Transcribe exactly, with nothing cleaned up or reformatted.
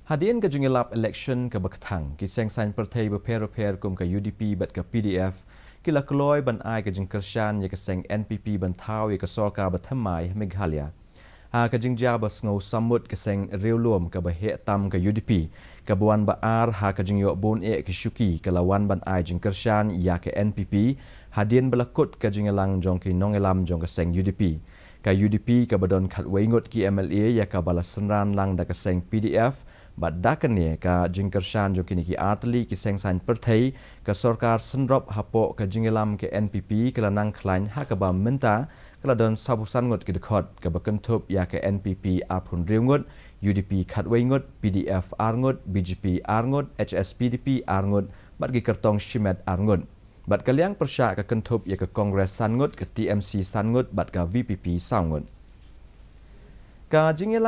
Hadien ka jingïalap election kaba kthang, ki seng saiñ pyrthei bapher bapher kum ka U D P bad ka P D F ki la kloi ban ai ka jingkyrshan ïa ka seng N P P ban thaw ïa ka sorkar bathymmai ha Meghalaya. Ha ka jingjia ba sngew sammut, ka seng riewlum kaba heh tam ka U D P, kaba wan ba ar ha ka jingïoh bun eh ki shuki, ka la wan ban ai jingkyrshan ïa ka N P P hadien ba la kut ka jingïalang jong ki nongïalam jong ka seng U D P. Ka U D P kaba don khatwei ngut ki M L A ïa kaba la synran lang da ka seng P D F, bad da kane ka jingkyrshan jong kine ki artylli ki seng saiñ pyrthei, ka sorkar synrop hapoh ka jingïalam ka N P P ka la nang khlaiñ, ha kaba mynta ka la don sawphew san ngut ki dkhot, kaba kynthup ïa ka N P P arphew hynriew ngut, U D P khatwei ngut, P D F ar ngut, B J P ar ngut, H S P D P ar ngut, bad ki kyrtong shimet ar ngut. Bad ka liang pyrshah ka kynthup ïa ka Congress san ngut, ka T M C san ngut, bad ka V P P saw ngut. Ka jingïalang